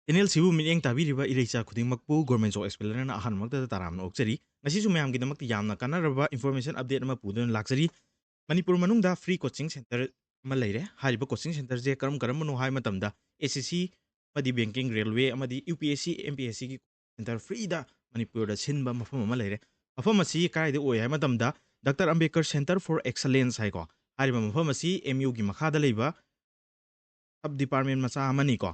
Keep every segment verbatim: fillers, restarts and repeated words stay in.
ꯆꯦꯅꯦꯜꯁꯤꯕꯨ ꯃꯤꯠꯌꯦꯡ ꯇꯥꯕꯤꯔꯤꯕ ꯏꯔꯩꯆꯥ ꯈꯨꯗꯤꯡꯃꯛꯄꯨ government job ꯑꯦꯛꯁꯄ꯭ꯂꯦꯅꯔꯅ ꯑꯍꯥꯟꯕꯃꯛꯇꯗ ꯇꯔꯥꯝꯅ ꯑꯣꯛꯆꯔꯤ꯫ ꯉꯁꯤꯁꯨ ꯃꯌꯥꯝꯒꯤꯗꯃꯛꯇ ꯌꯥꯝꯅ ꯀꯥꯟꯅꯔꯕ ꯏꯟꯐꯣꯔꯃꯦꯁꯟ ꯑꯞꯗꯦꯠ ꯑꯃ ꯄꯨꯗꯨꯅ ꯂꯥꯛꯆꯔꯤ꯫ ꯃꯅꯤꯄꯨꯔ ꯃꯅꯨꯡꯗ ꯐ꯭ꯔꯤ ꯀꯣꯆꯤꯡ ꯁꯦꯟꯇꯔ ꯑꯃ ꯂꯩꯔꯦ꯫ ꯍꯥꯏꯔꯤꯕ ꯀꯣꯆꯤꯡ ꯁꯦꯟꯇꯔꯁꯦ ꯀꯔꯝ ꯀꯔꯝꯕꯅꯣ ꯍꯥꯏꯕ ꯃꯇꯝꯗ, ꯑꯦꯁ ꯑꯦꯁ ꯁꯤ ꯑꯃꯗꯤ ꯕꯦꯡꯀꯤꯡ, ꯔꯦꯜꯋꯦ ꯑꯃꯗꯤ U P S C, M P S ꯁꯤꯒꯤ ꯁꯦꯟꯇꯔ ꯐ꯭ꯔꯤꯗ ꯃꯅꯤꯄꯨꯔꯗ ꯁꯤꯟꯕ ꯃꯐꯝ ꯑꯃ ꯂꯩꯔꯦ꯫ ꯃꯐꯝ ꯑꯁꯤ ꯀꯗꯥꯏꯗ ꯑꯣꯏ ꯍꯥꯏꯕ ꯃꯇꯝꯗ, doctor Ambedkar centre four excellence ꯍꯥꯏꯀꯣ꯫ ꯍꯥꯏꯔꯤꯕ ꯃꯐꯝ ꯑꯁꯤ ꯑꯦꯝ ꯌꯨꯒꯤ ꯃꯈꯥꯗ ꯂꯩꯕ ꯁꯕ ꯗꯤꯄꯥꯔꯠꯃꯦꯟ ꯃꯆꯥ ꯑꯃꯅꯤꯀꯣ꯫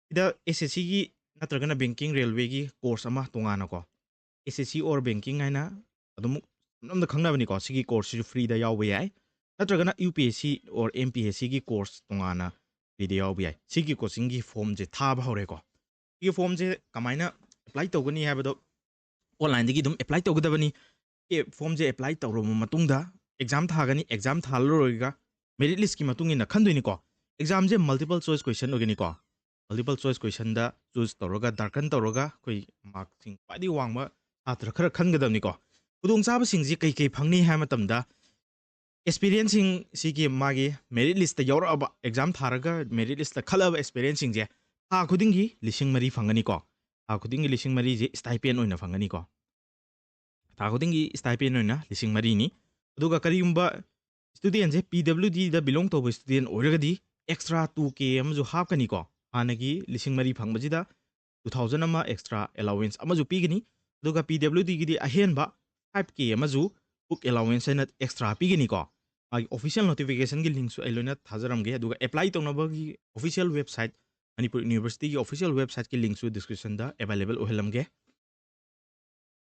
ꯁꯤꯗ ꯑꯦꯁ ꯑꯦꯁ ꯁꯤꯒꯤ ꯅꯠꯇ꯭ꯔꯒꯅ ꯕꯦꯡꯀꯤꯡ, ꯔꯦꯜꯋꯦꯒꯤ ꯀꯣꯔꯁ ꯑꯃ ꯇꯣꯉꯥꯟꯅꯀꯣ, ꯑꯦꯁ ꯑꯦꯁ ꯁꯤ ꯑꯣꯔ ꯕꯦꯡꯀꯤꯡ ꯍꯥꯏꯅ ꯑꯗꯨꯝ ꯄꯨꯝꯅꯃꯛꯇ ꯈꯪꯅꯕꯅꯤꯀꯣ꯫ ꯁꯤꯒꯤ ꯀꯣꯔꯁꯁꯤꯁꯨ ꯐ꯭ꯔꯤꯗ ꯌꯥꯎꯕ ꯌꯥꯏ, ꯅꯠꯇ꯭ꯔꯒꯅ ꯌꯨ ꯄꯤ ꯑꯦꯁ ꯁꯤ ꯑꯣꯔ ꯑꯦꯝ ꯄꯤ ꯑꯦꯁ ꯁꯤꯒꯤ ꯀꯣꯔꯁ ꯇꯣꯉꯥꯟꯅ ꯐ꯭ꯔꯤꯗ ꯌꯥꯎꯕ ꯌꯥꯏ꯫ ꯁꯤꯒꯤ ꯀꯣꯆꯤꯡꯒꯤ ꯐꯣꯝꯁꯦ ꯊꯥꯕ ꯍꯧꯔꯦꯀꯣ꯫ ꯁꯤꯒꯤ ꯐꯣꯝꯁꯦ ꯀꯃꯥꯏꯅ ꯑꯦꯄ꯭ꯂꯥꯏ ꯇꯧꯒꯅꯤ ꯍꯥꯏꯕꯗꯣ, ꯑꯣꯟꯂꯥꯏꯟꯗꯒꯤ ꯑꯗꯨꯝ ꯑꯦꯄ꯭ꯂꯥꯏ ꯇꯧꯒꯗꯕꯅꯤ꯫ ꯑꯦ, ꯐꯣꯝꯁꯦ ꯑꯦꯄ꯭ꯂꯥꯏ ꯇꯧꯔꯕ ꯃꯇꯨꯡꯗ ꯑꯦꯛꯖꯥꯝ ꯊꯥꯒꯅꯤ꯫ ꯑꯦꯛꯖꯥꯝ ꯊꯥ ꯂꯣꯏꯔꯒ ꯃꯦꯔꯤꯠ ꯂꯤꯁꯀꯤ ꯃꯇꯨꯡ ꯏꯟꯅ ꯈꯟꯗꯣꯏꯅꯤꯀꯣ꯫ ꯑꯦꯛꯖꯥꯝꯁꯦ ꯃꯜꯇꯤꯄꯜ ꯆꯣꯏꯁ ꯀꯣꯏꯁꯟ ꯑꯣꯏꯒꯅꯤꯀꯣ꯫ ꯃꯜꯇꯤꯄꯜ ꯆꯣꯏꯁ ꯀꯣꯏꯁꯟꯗ ꯆꯨꯁ ꯇꯧꯔꯒ, ꯗꯥꯔꯀꯟ ꯇꯧꯔꯒ, ꯑꯩꯈꯣꯏ ꯃꯥꯔꯛꯁꯤꯡ ꯈ꯭ꯋꯥꯏꯗꯒꯤ ꯋꯥꯡꯕ ꯁꯥꯇ꯭ꯔ ꯈꯔ ꯈꯟꯒꯗꯕꯅꯤꯀꯣ꯫ ꯈꯨꯗꯣꯡꯆꯥꯕꯁꯤꯡꯁꯤ ꯀꯩ ꯀꯩ ꯐꯪꯅꯤ ꯍꯥꯏꯕ ꯃꯇꯝꯗ, ꯑꯦꯛꯁꯄꯤꯔꯤꯌꯦꯟꯁꯁꯤꯡ ꯁꯤꯒꯤ ꯃꯥꯒꯤ ꯃꯦꯔꯤꯠ ꯂꯤꯁꯇ ꯌꯥꯎꯔꯛꯑꯕ, ꯑꯦꯛꯖꯥꯝ ꯊꯥꯔꯒ ꯃꯦꯔꯤꯠ ꯂꯤꯁꯇ ꯈꯜꯂꯛꯑꯕ ꯑꯦꯛꯁꯄꯤꯔꯤꯌꯦꯟꯁꯁꯤꯡꯁꯦ ꯊꯥ ꯈꯨꯗꯤꯡꯒꯤ ꯂꯤꯁꯤꯡ ꯃꯔꯤ ꯐꯪꯒꯅꯤꯀꯣ꯫ ꯊꯥ ꯈꯨꯗꯤꯡꯒꯤ ꯂꯤꯁꯤꯡ ꯃꯔꯤꯁꯦ ꯁ꯭ꯇꯥꯏꯄꯦꯟ ꯑꯣꯏꯅ ꯐꯪꯒꯅꯤꯀꯣ꯫ ꯊꯥ ꯈꯨꯗꯤꯡꯒꯤ ꯁ꯭ꯇꯥꯏꯄꯦꯟ ꯑꯣꯏꯅ ꯂꯤꯁꯤꯡ ꯃꯔꯤꯅꯤ꯫ ꯑꯗꯨꯒ ꯀꯔꯤꯒꯨꯝꯕ ꯁ꯭ꯇꯨꯗꯦꯟꯁꯦ ꯄꯤ ꯗꯕ꯭ꯂꯤꯎ ꯗꯤꯗ ꯕꯤꯂꯣꯡ ꯇꯧꯕ ꯁ꯭ꯇꯨꯗꯦꯟ ꯑꯣꯏꯔꯒꯗꯤ, ꯑꯦꯛꯁꯇ꯭ꯔꯥ ꯇꯨ ꯀꯦ ꯑꯃꯁꯨ ꯍꯥꯞꯀꯅꯤꯀꯣ꯫ ꯍꯥꯟꯅꯒꯤ ꯂꯤꯁꯤꯡ ꯃꯔꯤ ꯐꯪꯕꯁꯤꯗ ꯇꯨ ꯊꯥꯎꯖꯟ ꯑꯃ ꯑꯦꯛꯁꯇ꯭ꯔꯥ ꯑꯦꯂꯥꯎꯋꯦꯟꯁ ꯑꯃꯁꯨ ꯄꯤꯒꯅꯤ꯫ ꯑꯗꯨꯒ ꯄꯤ ꯗꯕ꯭ꯂꯤꯎ ꯗꯤꯒꯤꯗꯤ ꯑꯍꯦꯟꯕ ꯐꯥꯏꯚ ꯀꯦ ꯑꯃꯁꯨ ꯕꯨꯛ ꯑꯦꯂꯥꯎꯋꯦꯟꯁ ꯍꯥꯏꯅ ꯑꯦꯛꯁꯇ꯭ꯔꯥ ꯄꯤꯒꯅꯤꯀꯣ꯫ ꯃꯥꯒꯤ ꯑꯣꯐꯤꯁꯤꯌꯦꯜ ꯅꯣꯇꯤꯐꯤꯀꯦꯁꯟꯒꯤ ꯂꯤꯡꯁꯨ ꯑꯩ ꯂꯣꯏꯅ ꯊꯥꯖꯔꯝꯒꯦ꯫ ꯑꯗꯨꯒ ꯑꯦꯄ꯭ꯂꯥꯏ ꯇꯧꯅꯕꯒꯤ ꯑꯣꯐꯤꯁꯤꯌꯦꯜ ꯋꯦꯕꯁꯥꯏꯠ, ꯃꯅꯤꯄꯨꯔ ꯌꯨꯅꯤꯚꯔꯁꯤꯇꯤꯒꯤ ꯑꯣꯐꯤꯁꯤꯌꯦꯜ ꯋꯦꯕꯁꯥꯏꯠꯀꯤ ꯂꯤꯡꯁꯨ ꯗꯤꯁꯀ꯭ꯔꯤꯞꯁꯟꯗ ꯑꯦꯕꯥꯏꯂꯦꯕꯜ ꯑꯣꯏꯍꯜꯂꯝꯒꯦ꯫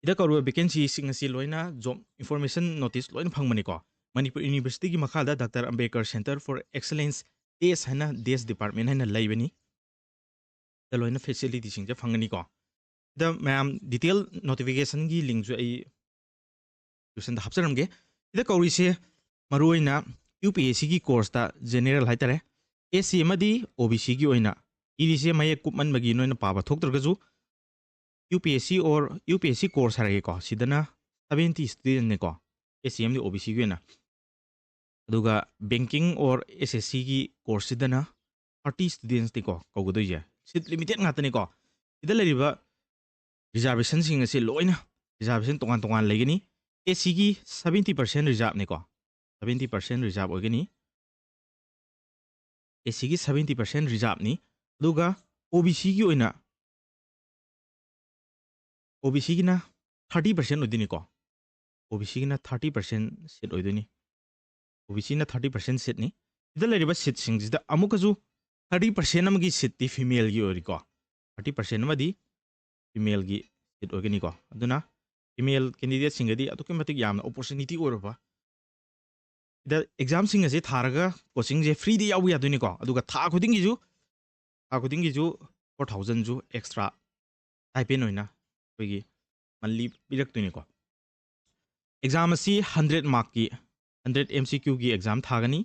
ꯁꯤꯗ ꯀꯧꯔꯤꯕ ꯚꯦꯀꯦꯟꯁꯤꯁꯤꯡ ꯑꯁꯤ ꯂꯣꯏꯅ ꯖꯣꯕ ꯏꯟꯐꯣꯔꯃꯦꯁꯟ ꯅꯣꯇꯤꯁ ꯂꯣꯏꯅ ꯐꯪꯕꯅꯤꯀꯣ꯫ ꯃꯅꯤꯄꯨꯔ ꯌꯨꯅꯤꯚꯔꯁꯤꯇꯤꯒꯤ ꯃꯈꯥꯗ doctor Ambedkar centre four excellence, days ꯍꯥꯏꯅ ꯗꯦꯁ ꯗꯤꯄꯥꯔꯠꯃꯦꯟ ꯍꯥꯏꯅ ꯂꯩꯕꯅꯤ꯫ ꯁꯤꯗ ꯂꯣꯏꯅ ꯐꯦꯁꯤꯂꯤꯇꯤꯁꯤꯡꯁꯦ ꯐꯪꯒꯅꯤꯀꯣ꯫ ꯁꯤꯗ ꯃꯌꯥꯝ ꯗꯤꯇꯦꯜ ꯅꯣꯇꯤꯐꯤꯀꯦꯁꯟꯒꯤ ꯂꯤꯡꯁꯨ ꯑꯩ ꯗꯤꯁꯀ꯭ꯔꯤꯞꯁꯟꯗ ꯍꯥꯞꯆꯔꯝꯒꯦ꯫ ꯁꯤꯗ ꯀꯧꯔꯤꯁꯦ ꯃꯔꯨꯑꯣꯏꯅ ꯌꯨ ꯄꯤ ꯑꯦꯁ ꯁꯤꯒꯤ ꯀꯣꯔꯁꯇ ꯖꯦꯅꯦꯔꯦꯜ ꯍꯥꯏꯇꯥꯔꯦ, ꯑꯦꯁ ꯁꯤ ꯑꯃꯗꯤ ꯑꯣ ꯕꯤ ꯁꯤꯒꯤ ꯑꯣꯏꯅ꯫ ꯏꯔꯤꯁꯦ ꯃꯌꯦꯛ ꯀꯨꯞꯃꯟꯕꯒꯤ ꯅꯣꯏꯅ ꯄꯥꯕ ꯊꯣꯛꯇ꯭ꯔꯒꯁꯨ, ꯌꯨ ꯄꯤ ꯑꯦꯁ ꯁꯤ ꯑꯣꯔ ꯌꯨ ꯄꯤ ꯑꯦꯁ ꯁꯤ ꯀꯣꯔꯁ ꯍꯥꯏꯔꯒꯦꯀꯣ, ꯁꯤꯗꯅ ꯁꯕꯦꯟꯇꯤ ꯁ꯭ꯇꯨꯗꯦꯟꯅꯦꯀꯣ, ꯑꯦꯁ ꯁꯤ ꯑꯃꯗꯤ ꯑꯣ ꯕꯤ ꯁꯤꯒꯤ ꯑꯣꯏꯅ꯫ ꯑꯗꯨꯒ ꯕꯦꯡꯀꯤꯡ ꯑꯣꯔ ꯑꯦꯁ ꯑꯦꯁ ꯁꯤꯒꯤ ꯀꯣꯔꯁꯁꯤꯗꯅ ꯊꯥꯔꯇꯤ ꯁ꯭ꯇꯨꯗꯦꯟꯁꯅꯤꯀꯣ ꯀꯧꯒꯗꯣꯏꯁꯦ꯫ seat limited ꯉꯥꯛꯇꯅꯤꯀꯣ꯫ ꯁꯤꯗ ꯂꯩꯔꯤꯕ reservationꯁꯤꯡ ꯑꯁꯤ ꯂꯣꯏꯅ reservation ꯇꯣꯉꯥꯟ ꯇꯣꯉꯥꯟ ꯂꯩꯒꯅꯤ꯫ ꯑꯦ ꯁꯤꯒꯤ seventy percent reserveꯅꯤꯀꯣ, seventy percent reserve ꯑꯣꯏꯒꯅꯤ꯫ ꯑꯦ ꯁꯤꯒꯤ seventy percent reserveꯅꯤ꯫ ꯑꯗꯨꯒ ꯑꯣ ꯕꯤ ꯁꯤꯒꯤ ꯑꯣꯏꯅ, ꯑꯣ ꯕꯤ ꯁꯤꯒꯤꯅ thirty percent ꯑꯣꯏꯗꯣꯏꯅꯤꯀꯣ꯫ ꯑꯣ ꯕꯤ ꯁꯤꯒꯤꯅ thirty percent seat ꯑꯣꯏꯗꯣꯏꯅꯤ꯫ ꯑꯣ ꯕꯤ ꯁꯤꯅ thirty percent seatꯅꯤ꯫ ꯁꯤꯗ ꯂꯩꯔꯤꯕ seatꯁꯤꯡꯁꯤꯗ ꯑꯃꯨꯛꯀꯁꯨ thirty percent ꯑꯃꯒꯤ seatꯇꯤ femaleꯒꯤ ꯑꯣꯏꯔꯤꯀꯣ, thirty percent ꯑꯃꯗꯤ femaleꯒꯤ seat ꯑꯣꯏꯒꯅꯤꯀꯣ꯫ ꯑꯗꯨꯅ female candidateꯁꯤꯡꯒꯗꯤ ꯑꯗꯨꯛꯀꯤ ꯃꯇꯤꯛ ꯌꯥꯝꯅ opportunity ꯑꯣꯏꯔꯕ꯫ ꯁꯤꯗ examꯁꯤꯡ ꯑꯁꯤ ꯊꯥꯔꯒ coachingꯁꯦ freeꯗ ꯌꯥꯎꯕ ꯌꯥꯗꯣꯏꯅꯤꯀꯣ꯫ ꯑꯗꯨꯒ ꯊꯥ ꯈꯨꯗꯤꯡꯒꯤꯁꯨ, ꯊꯥ ꯈꯨꯗꯤꯡꯒꯤꯁꯨ four thousandꯁꯨ extra stipend ꯑꯣꯏꯅ ꯑꯩꯈꯣꯏꯒꯤ monthly ꯄꯤꯔꯛꯇꯣꯏꯅꯤꯀꯣ꯫ Exam ꯑꯁꯤ hundred markꯀꯤ, hundred M C Qꯒꯤ exam ꯊꯥꯒꯅꯤ꯫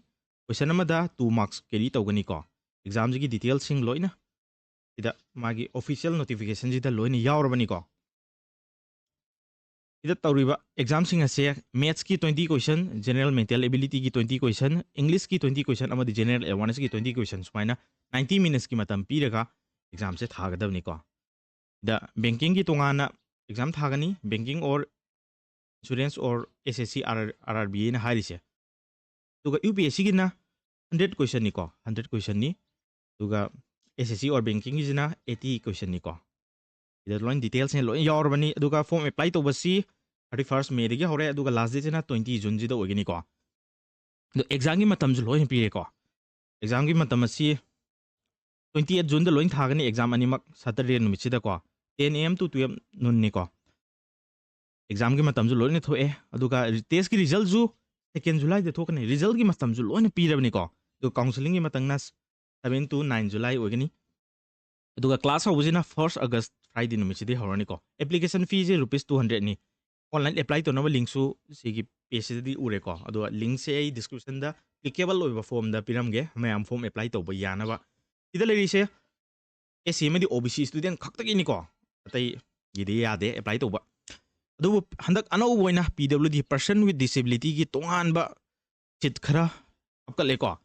Question ꯑꯃꯗ two marks carry ꯇꯧꯒꯅꯤꯀꯣ꯫ Examꯁꯤꯒꯤ detailsꯁꯤꯡ ꯂꯣꯏꯅ ꯁꯤꯗ ꯃꯥꯒꯤ official notificationꯁꯤꯗ ꯂꯣꯏꯅ ꯌꯥꯎꯔꯕꯅꯤꯀꯣ꯫ ꯁꯤꯗ ꯇꯧꯔꯤꯕ examꯁꯤꯡ ꯑꯁꯦ mathsꯀꯤ twenty question, general mental abilityꯒꯤ twenty question, Englishꯀꯤ twenty question ꯑꯃꯗꯤ general awarenessꯀꯤ twenty question, ꯁꯨꯃꯥꯏꯅ ninety minutesꯀꯤ ꯃꯇꯝ ꯄꯤꯔꯒ examꯁꯦ ꯊꯥꯒꯗꯕꯅꯤꯀꯣ꯫ ꯁꯤꯗ bankingꯒꯤ ꯇꯣꯉꯥꯟꯅ exam ꯊꯥꯒꯅꯤ, banking or insurance or S S C R R B ꯍꯥꯏꯅ ꯍꯥꯏꯔꯤꯁꯦ꯫ ꯑꯗꯨꯒ U P S Cꯒꯤꯅ hundred questionꯅꯤꯀꯣ, hundred questionꯅꯤ꯫ ꯑꯗꯨꯒ S S C or bankingꯒꯤꯁꯤꯅ eighty questionꯅꯤꯀꯣ꯫ ꯁꯤꯗ ꯂꯣꯏ detailsꯁꯤꯡ ꯂꯣꯏ ꯌꯥꯎꯔꯕꯅꯤ꯫ ꯑꯗꯨꯒ form apply ꯇꯧꯕꯁꯤ thirty first Mayꯗꯒꯤ ꯍꯧꯔꯦ, ꯑꯗꯨꯒ last dateꯁꯤꯅ twenty Juneꯁꯤꯗ ꯑꯣꯏꯒꯅꯤꯀꯣ꯫ ꯑꯗꯣ examꯒꯤ ꯃꯇꯝꯁꯨ ꯂꯣꯏꯅ ꯄꯤꯔꯦꯀꯣ꯫ Examꯒꯤ ꯃꯇꯝ ꯑꯁꯤ twenty eight Juneꯗ ꯂꯣꯏ ꯊꯥꯒꯅꯤ, exam ꯑꯅꯤꯃꯛ Saturday ꯅꯨꯃꯤꯠꯁꯤꯗꯀꯣ, ten A M to twelve noonꯅꯤꯀꯣ꯫ Examꯒꯤ ꯃꯇꯝꯁꯨ ꯂꯣꯏꯅ ꯊꯣꯛꯑꯦ, ꯑꯗꯨꯒ testꯀꯤ resultꯁꯨ second Julyꯗ ꯊꯣꯛꯀꯅꯤ꯫ Resultꯀꯤ ꯃꯇꯝꯁꯨ ꯂꯣꯏꯅ ꯄꯤꯔꯕꯅꯤꯀꯣ꯫ ꯑꯗꯨꯒ counsellingꯒꯤ ꯃꯇꯝꯅ seven to nine July ꯑꯣꯏꯒꯅꯤ꯫ ꯑꯗꯨꯒ class ꯍꯧꯕꯁꯤꯅ first August, Friday ꯅꯨꯃꯤꯠꯁꯤꯗꯒꯤ ꯍꯧꯔꯅꯤꯀꯣ꯫ Application feeꯁꯦ rupees two hundredꯅꯤ꯫ Online apply ꯇꯧꯅꯕ linkꯁꯨ ꯁꯤꯒꯤ pageꯁꯤꯗꯗꯤ ꯎꯔꯦꯀꯣ꯫ ꯑꯗꯨꯒ linkꯁꯦ ꯑꯩ descriptionꯗ clickable ꯑꯣꯏꯕ formꯗ ꯄꯤꯔꯝꯒꯦ, ꯃꯌꯥꯝ form apply ꯇꯧꯕ ꯌꯥꯅꯕ꯫ ꯁꯤꯗ ꯂꯩꯔꯤꯁꯦ S C ꯑꯃꯗꯤ O B C student ꯈꯛꯇꯒꯤꯅꯤꯀꯣ, ꯑꯇꯩꯒꯤꯗꯤ ꯌꯥꯗꯦ apply ꯇꯧꯕ꯫ ꯑꯗꯨꯕꯨ ꯍꯟꯗꯛ ꯑꯅꯧꯕ ꯑꯣꯏꯅ P W D, person with disabilityꯒꯤ ꯇꯣꯉꯥꯟꯕ seat ꯈꯔ ꯍꯥꯞꯀꯠꯂꯦꯀꯣ꯫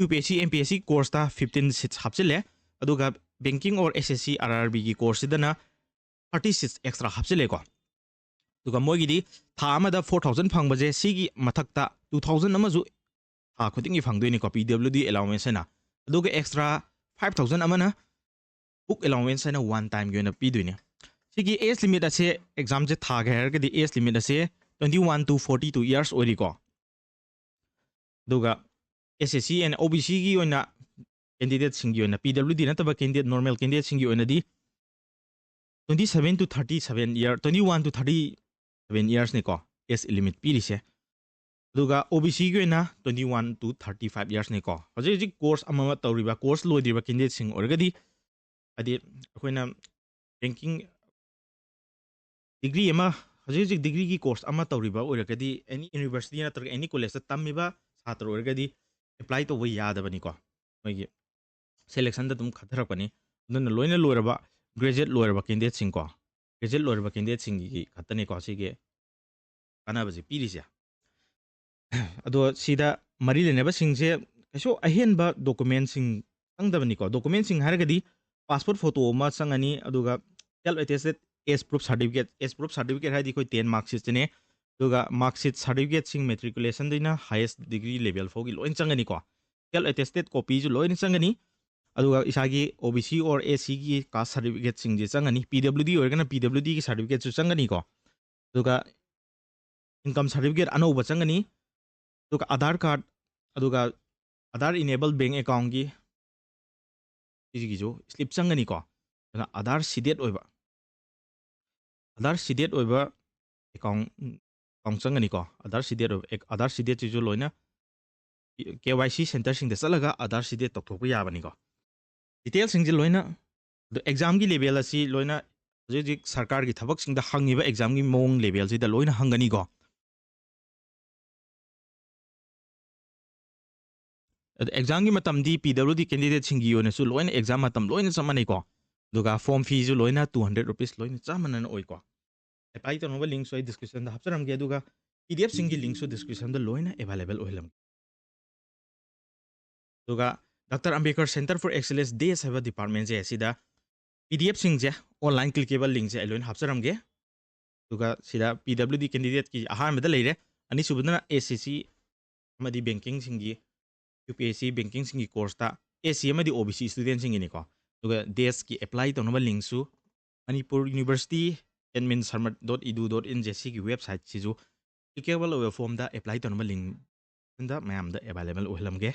U P S C, M P S C courseꯇ fifteen seats ꯍꯥꯞꯆꯤꯜꯂꯦ, ꯑꯗꯨꯒ banking or S S C R R B ꯒꯤ course ꯁꯤꯗꯅ thirty seats extra ꯍꯥꯞꯆꯤꯜꯂꯦꯀꯣ꯫ ꯑꯗꯨꯒ ꯃꯣꯏꯒꯤꯗꯤ ꯊꯥ ꯑꯃꯗ four thousand ꯐꯪꯕꯁꯦ, ꯁꯤꯒꯤ ꯃꯊꯛꯇ two thousand ꯑꯃꯁꯨ ꯊꯥ ꯈꯨꯗꯤꯡꯒꯤ ꯐꯪꯗꯣꯏꯅꯤꯀꯣ, P W D allowance ꯍꯥꯏꯅ꯫ ꯑꯗꯨꯒ extra five thousand ꯑꯃꯅ book allowance ꯍꯥꯏꯅ one time ꯒꯤ ꯑꯣꯏꯅ ꯄꯤꯗꯣꯏꯅꯤ꯫ ꯁꯤꯒꯤ age limit ꯑꯁꯦ, exam ꯁꯦ ꯊꯥꯒꯦ ꯍꯥꯏꯔꯒꯗꯤ, age limit ꯑꯁꯦ twenty one to forty two years ꯑꯣꯏꯔꯤꯀꯣ꯫ ꯑꯗꯨꯒ S S C and O B C ꯒꯤ ꯑꯣꯏꯅ candidate ꯁꯤꯡꯒꯤ ꯑꯣꯏꯅ, P W D ꯅꯠꯇꯕ candidate, normal candidate ꯁꯤꯡꯒꯤ ꯑꯣꯏꯅꯗꯤ twenty seven to thirty seven year, twenty one to thirty seven years ꯅꯤꯀꯣ, age limit ꯄꯤꯔꯤꯁꯦ꯫ ꯑꯗꯨꯒ O B C ꯒꯤ ꯑꯣꯏꯅ twenty one to thirty five years ꯅꯤꯀꯣ꯫ ꯍꯧꯖꯤꯛ ꯍꯧꯖꯤꯛ course ꯑꯃ ꯑꯃ ꯇꯧꯔꯤꯕ, course ꯂꯣꯏꯗ꯭ꯔꯤꯕ candidate ꯁꯤꯡ ꯑꯣꯏꯔꯒꯗꯤ, ꯍꯥꯏꯗꯤ ꯑꯩꯈꯣꯏꯅ banking degree ꯑꯃ, ꯍꯧꯖꯤꯛ ꯍꯧꯖꯤꯛ degree ꯒꯤ course ꯑꯃ ꯇꯧꯔꯤꯕ ꯑꯣꯏꯔꯒꯗꯤ, any university ꯅꯠꯇ꯭ꯔꯒ any college ꯇ ꯇꯝꯃꯤꯕ ꯁꯥꯇ꯭ꯔ ꯑꯣꯏꯔꯒꯗꯤ apply ꯇꯧꯕ ꯌꯥꯗꯕꯅꯤꯀꯣ꯫ ꯃꯣꯏꯒꯤ selection ꯗ ꯑꯗꯨꯝ ꯈꯟꯊꯔꯛꯄꯅꯤ꯫ ꯑꯗꯨꯅ ꯂꯣꯏꯅ ꯂꯣꯏꯔꯕ, graduate ꯂꯣꯏꯔꯕ candidate ꯁꯤꯡꯀꯣ, graduate ꯂꯣꯏꯔꯕ candidate ꯁꯤꯡꯒꯤ ꯈꯛꯇꯅꯤꯀꯣ ꯁꯤꯒꯤ ꯀꯥꯟꯅꯕꯁꯦ ꯄꯤꯔꯤꯁꯦ꯫ ꯑꯗꯣ ꯁꯤꯗ ꯃꯔꯤ ꯂꯩꯅꯕꯁꯤꯡꯁꯦ ꯀꯩꯁꯨ ꯑꯍꯦꯟꯕ document ꯁꯤꯡ ꯆꯪꯗꯕꯅꯤꯀꯣ꯫ Document ꯁꯤꯡ ꯍꯥꯏꯔꯒꯗꯤ passport photo ꯑꯃ ꯆꯪꯉꯅꯤ, ꯑꯗꯨꯒ self attested age proof certificate, age proof certificate ꯍꯥꯏꯗꯤ ꯑꯩꯈꯣꯏ ten mark sheet ꯁꯤꯅꯦ, ꯑꯗꯨꯒ mark sheet certificate ꯁꯤꯡ matriculation ꯗꯩꯅ highest degree level ꯐꯥꯎꯒꯤ ꯂꯣꯏꯅ ꯆꯪꯒꯅꯤꯀꯣ꯫ Self attested copy ꯁꯨ ꯂꯣꯏꯅ ꯆꯪꯒꯅꯤ꯫ ꯑꯗꯨꯒ ꯏꯁꯥꯒꯤ O B C or S C ꯒꯤ caste certificate ꯁꯤꯡꯁꯦ ꯆꯪꯒꯅꯤ꯫ P W D ꯑꯣꯏꯔꯒꯅ P W D ꯒꯤ certificate ꯁꯨ ꯆꯪꯒꯅꯤꯀꯣ꯫ ꯑꯗꯨꯒ income certificate ꯑꯅꯧꯕ ꯆꯪꯒꯅꯤ꯫ ꯑꯗꯨꯒ Aadhaar card, ꯑꯗꯨꯒ Aadhaar enable bank account ꯀꯤ ꯁꯤꯒꯤꯁꯨ slip ꯆꯪꯒꯅꯤꯀꯣ꯫ ꯑꯗꯨꯅ Aadhaar seeded ꯑꯣꯏꯕ, Aadhaar seeded ꯑꯣꯏꯕ account, account ꯆꯪꯒꯅꯤꯀꯣ꯫ Aadhaar seeded ꯑꯣꯏꯕ, Aadhaar seeded ꯁꯤꯁꯨ ꯂꯣꯏꯅ K Y C centre ꯁꯤꯡꯗ ꯆꯠꯂꯒ Aadhaar seeded ꯇꯧꯊꯣꯛꯄ ꯌꯥꯕꯅꯤꯀꯣ꯫ Detail ꯁꯤꯡꯁꯦ ꯂꯣꯏꯅ, ꯑꯗꯣ exam ꯒꯤ level ꯑꯁꯤ ꯂꯣꯏꯅ ꯍꯧꯖꯤꯛ ꯍꯧꯖꯤꯛ ꯁꯔꯀꯥꯔꯒꯤ ꯊꯕꯛꯁꯤꯡꯗ ꯍꯪꯉꯤꯕ exam ꯒꯤ ꯃꯑꯣꯡ level ꯁꯤꯗ ꯂꯣꯏꯅ ꯍꯪꯒꯅꯤꯀꯣ꯫ ꯑꯗꯣ exam ꯒꯤ ꯃꯇꯝꯗꯤ P W D candidate ꯁꯤꯡꯒꯤ ꯑꯣꯏꯅꯁꯨ ꯂꯣꯏꯅ exam ꯃꯇꯝ ꯂꯣꯏꯅ ꯆꯞ ꯃꯥꯟꯅꯩꯀꯣ꯫ ꯑꯗꯨꯒ form fee ꯁꯨ ꯂꯣꯏꯅ two hundred rupees ꯂꯣꯏꯅ ꯆꯞ ꯃꯥꯟꯅꯅ ꯑꯣꯏꯀꯣ꯫ Apply ꯇꯧꯅꯕ link ꯁꯨ ꯑꯩ description ꯗ ꯍꯥꯞꯆꯔꯝꯒꯦ, ꯑꯗꯨꯒ P D F ꯁꯤꯡꯒꯤ link ꯁꯨ description ꯗ ꯂꯣꯏꯅ available ꯑꯣꯏꯍꯜꯂꯝꯒꯦ꯫ ꯑꯗꯨꯒ Doctor Ambedkar Center for Excellence, DESH ꯍꯥꯏꯕ departmentꯁꯦ, ꯁꯤꯗ PDF ꯁꯤꯡꯁꯦ, online clickable linkꯁꯦ ꯑꯩ ꯂꯣꯏꯅ ꯍꯥꯞꯆꯔꯝꯒꯦ꯫ ꯑꯗꯨꯒ ꯁꯤꯗ PWD candidateꯀꯤ ꯑꯍꯥꯟꯕꯗ ꯂꯩꯔꯦ, ꯑꯅꯤꯁꯨꯕꯗꯅ SSC ꯑꯃꯗꯤ bankingꯁꯤꯡꯒꯤ, UPSC bankingꯁꯤꯡꯒꯤ courseꯇ SC ꯑꯃꯗꯤ OBC studentꯁꯤꯡꯒꯤꯅꯤꯀꯣ꯫ ꯑꯗꯨꯒ DESHꯀꯤ apply ꯇꯧꯅꯕ linkꯁꯨ Manipur University admin sarmat dot edu dot inꯁꯦ, ꯁꯤꯒꯤ websiteꯁꯤꯁꯨ clickable ꯑꯣꯏꯕ formꯗ apply ꯇꯧꯅꯕ linkꯗ ꯃꯌꯥꯝꯗ available ꯑꯣꯏꯍꯜꯂꯝꯒꯦ꯫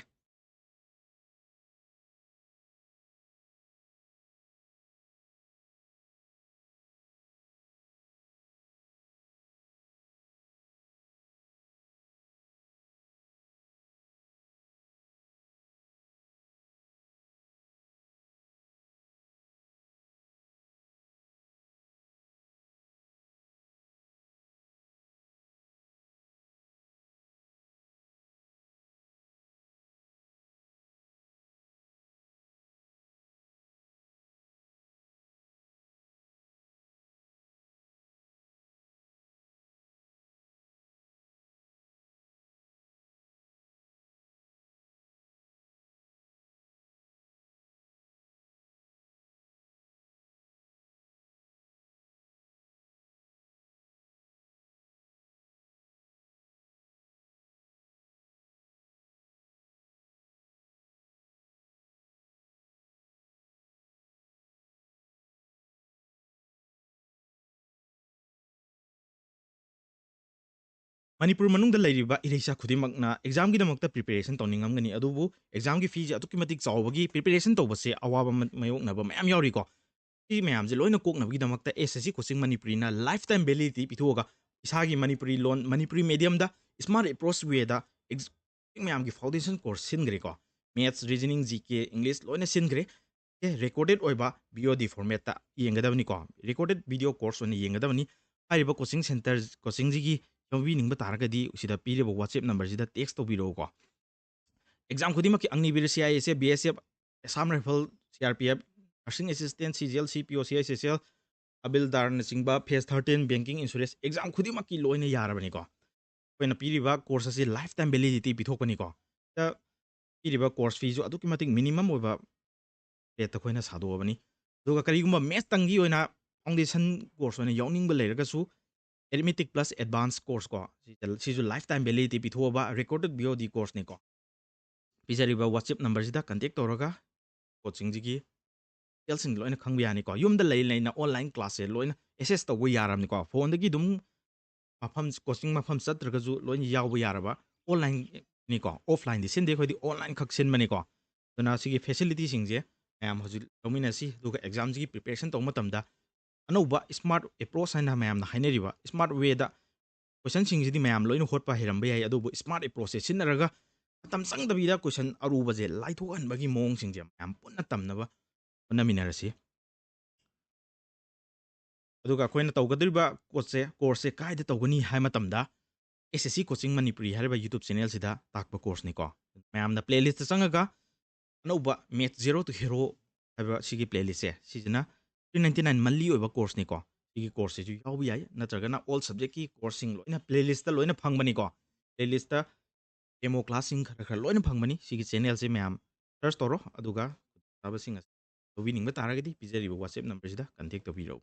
ꯃꯅꯤꯄꯨꯔ ꯃꯅꯨꯡꯗ ꯂꯩꯔꯤꯕ ꯏꯔꯩꯆꯥ ꯈꯨꯗꯤꯡꯃꯛꯅ examꯒꯤꯗꯃꯛꯇ preparation ꯇꯧꯅꯤꯡꯉꯝꯒꯅꯤ, ꯑꯗꯨꯕꯨ examꯒꯤ feeꯁꯦ ꯑꯗꯨꯛꯀꯤ ꯃꯇꯤꯛ ꯆꯥꯎꯕꯒꯤ preparation ꯇꯧꯕꯁꯦ ꯑꯋꯥꯕ ꯃ-, ꯃꯥꯌꯣꯛꯅꯕ ꯃꯌꯥꯝ ꯌꯥꯎꯔꯤꯀꯣ꯫ ꯁꯤ ꯃꯌꯥꯝꯁꯦ ꯂꯣꯏꯅ ꯀꯣꯛꯅꯕꯒꯤꯗꯃꯛꯇ SSC Coaching ꯃꯅꯤꯄꯨꯔꯤꯅ lifetime validity ꯄꯤꯊꯣꯛꯑꯒ ꯏꯁꯥꯒꯤ ꯃꯅꯤꯄꯨꯔꯤ ꯂꯣꯟ, ꯃꯅꯤꯄꯨꯔꯤ mediumꯗ smart approach wayꯗ ex-, ꯃꯌꯥꯝꯒꯤ foundation course ꯁꯤꯟꯈ꯭ꯔꯦꯀꯣ꯫ Maths, Reasoning, GK, English ꯂꯣꯏꯅ ꯁꯤꯟꯈ꯭ꯔꯦ꯫ ꯑꯦ, recorded ꯑꯣꯏꯕ VOD formatꯇ ꯌꯦꯡꯒꯗꯕꯅꯤꯀꯣ꯫ Recorded video course ꯑꯣꯏꯅ ꯌꯦꯡꯒꯗꯕꯅꯤ꯫ ꯍꯥꯏꯔꯤꯕ coaching center, coachingꯁꯤꯒꯤ ꯌꯥꯎꯕꯤꯅꯤꯡꯕ ꯇꯥꯔꯒꯗꯤ ꯁꯤꯗ ꯄꯤꯔꯤꯕ WhatsApp numberꯁꯤꯗ text ꯇꯧꯕꯤꯔꯛꯎꯀꯣ꯫ Exam ꯈꯨꯗꯤꯡꯃꯛꯀꯤ ꯑꯒꯅꯤꯕꯤꯔ, CISF, BSF, Assam Rifle, CRPF, Nursing Assistant, CGL, CPO, CISSL, ꯍꯕꯤꯜꯗꯥꯔꯅꯆꯤꯡꯕ, phase thirteen, banking, insurance, exam ꯈꯨꯗꯤꯡꯃꯛꯀꯤ ꯂꯣꯏꯅ ꯌꯥꯔꯕꯅꯤꯀꯣ꯫ ꯑꯩꯈꯣꯏꯅ ꯄꯤꯔꯤꯕ course ꯑꯁꯤ lifetime validity ꯄꯤꯊꯣꯛꯄꯅꯤꯀꯣ꯫ ꯗ ꯄꯤꯔꯤꯕ course feeꯁꯨ ꯑꯗꯨꯛꯀꯤ ꯃꯇꯤꯛ minimum ꯑꯣꯏꯕ rateꯇ ꯑꯩꯈꯣꯏꯅ ꯁꯥꯗꯣꯛꯑꯕꯅꯤ꯫ ꯑꯗꯨꯒ ꯀꯔꯤꯒꯨꯝꯕ mathsꯇꯪꯒꯤ ꯑꯣꯏꯅ foundation course ꯑꯣꯏꯅ ꯌꯥꯎꯅꯤꯡꯕ ꯂꯩꯔꯒꯁꯨ, arithmetic plus advance course ꯀꯣ, ꯁꯤꯁꯨ lifetime validity ꯄꯤꯊꯣꯛꯑꯕ recorded VOD courseꯅꯤꯀꯣ꯫ ꯄꯤꯖꯔꯤꯕ WhatsApp numberꯁꯤꯗ contact ꯇꯧꯔꯒ coachingꯁꯤꯒꯤ detailsꯁꯤꯡ ꯂꯣꯏꯅ ꯈꯪꯕ ꯌꯥꯅꯤꯀꯣ꯫ ꯌꯨꯝꯗ ꯂꯩ ꯂꯩꯅ online classꯁꯦ ꯂꯣꯏꯅ access ꯇꯧꯕ ꯌꯥꯔꯕꯅꯤꯀꯣ꯫ Phoneꯗꯒꯤ ꯑꯗꯨꯝ ꯃꯐꯝ, coaching ꯃꯐꯝ ꯆꯠꯇ꯭ꯔꯒꯁꯨ ꯂꯣꯏꯅ ꯌꯥꯎꯕ ꯌꯥꯔꯕ, onlineꯅꯤꯀꯣ, offlineꯗꯤ ꯁꯤꯟꯗꯦ ꯑꯩꯈꯣꯏꯗꯤ, online ꯈꯛ ꯁꯤꯟꯕꯅꯤꯀꯣ꯫ ꯑꯗꯨꯅ ꯁꯤꯒꯤ facilityꯁꯤꯡꯁꯦ ꯃꯌꯥꯝ ꯍꯧꯖꯤꯛ ꯂꯧꯃꯤꯟꯅꯁꯤ, ꯑꯗꯨꯒ examꯁꯤꯒꯤ preparation ꯇꯧꯕ ꯃꯇꯝꯗ ꯑꯅꯧꯕ smart approach ꯍꯥꯏꯅ ꯃꯌꯥꯝꯅ ꯍꯥꯏꯅꯔꯤꯕ smart wayꯗ questionꯁꯤꯡꯁꯤꯗꯤ ꯃꯌꯥꯝ ꯂꯣꯏꯅ ꯍꯣꯠꯄ ꯍꯩꯔꯝꯕ ꯌꯥꯏ, ꯑꯗꯨꯕꯨ smart approachꯁꯦ ꯁꯤꯖꯤꯟꯅꯔꯒ ꯃꯇꯝ ꯆꯪꯗꯕꯤꯗ question ꯑꯔꯨꯕꯁꯦ ꯂꯥꯏꯊꯣꯛꯍꯟꯕꯒꯤ ꯃꯑꯣꯡꯁꯤꯡꯁꯦ ꯃꯌꯥꯝ ꯄꯨꯟꯅ ꯇꯝꯅꯕ ꯍꯣꯠꯅꯃꯤꯟꯅꯔꯁꯤ꯫ ꯑꯗꯨꯒ ꯑꯩꯈꯣꯏꯅ ꯇꯧꯒꯗꯧꯔꯤꯕ courseꯁꯦ, courseꯁꯦ ꯀꯥꯏꯗ ꯇꯧꯒꯅꯤ ꯍꯥꯏ ꯃꯇꯝꯗ, SSC Coaching Manipuri ꯍꯥꯏꯔꯤꯕ YouTube channelꯁꯤꯗ ꯇꯥꯛꯄ courseꯅꯤꯀꯣ꯫ ꯃꯌꯥꯝꯅ playlistꯇ ꯆꯪꯉꯒ ꯑꯅꯧꯕ Maths Zero to Hero ꯍꯥꯏꯕ ꯁꯤꯒꯤ playlistꯁꯦ, ꯁꯤꯁꯤꯅ three ninety nine monthly ꯑꯣꯏꯕ courseꯅꯤꯀꯣ꯫ ꯁꯤꯒꯤ courseꯁꯤꯁꯨ ꯌꯥꯎꯕ ꯌꯥꯏ, ꯅꯠꯇ꯭ꯔꯒꯅ all subjectꯀꯤ courseꯁꯤꯡ ꯂꯣꯏꯅ playlistꯇ ꯂꯣꯏꯅ ꯐꯪꯕꯅꯤꯀꯣ꯫ Playlistꯇ demo classꯁꯤꯡ ꯈꯔ ꯈꯔ ꯂꯣꯏꯅ ꯐꯪꯕꯅꯤ꯫ ꯁꯤꯒꯤ channelꯁꯦ ꯃꯌꯥꯝ search ꯇꯧꯔꯣ, ꯑꯗꯨꯒ ꯈꯨꯗꯣꯡꯆꯥꯕꯁꯤꯡ ꯑꯁꯤ ꯂꯧꯕꯤꯅꯤꯡꯕ ꯇꯥꯔꯒꯗꯤ ꯄꯤꯖꯔꯤꯕ WhatsApp numberꯁꯤꯗ contact ꯇꯧꯕꯤꯔꯛꯎ꯫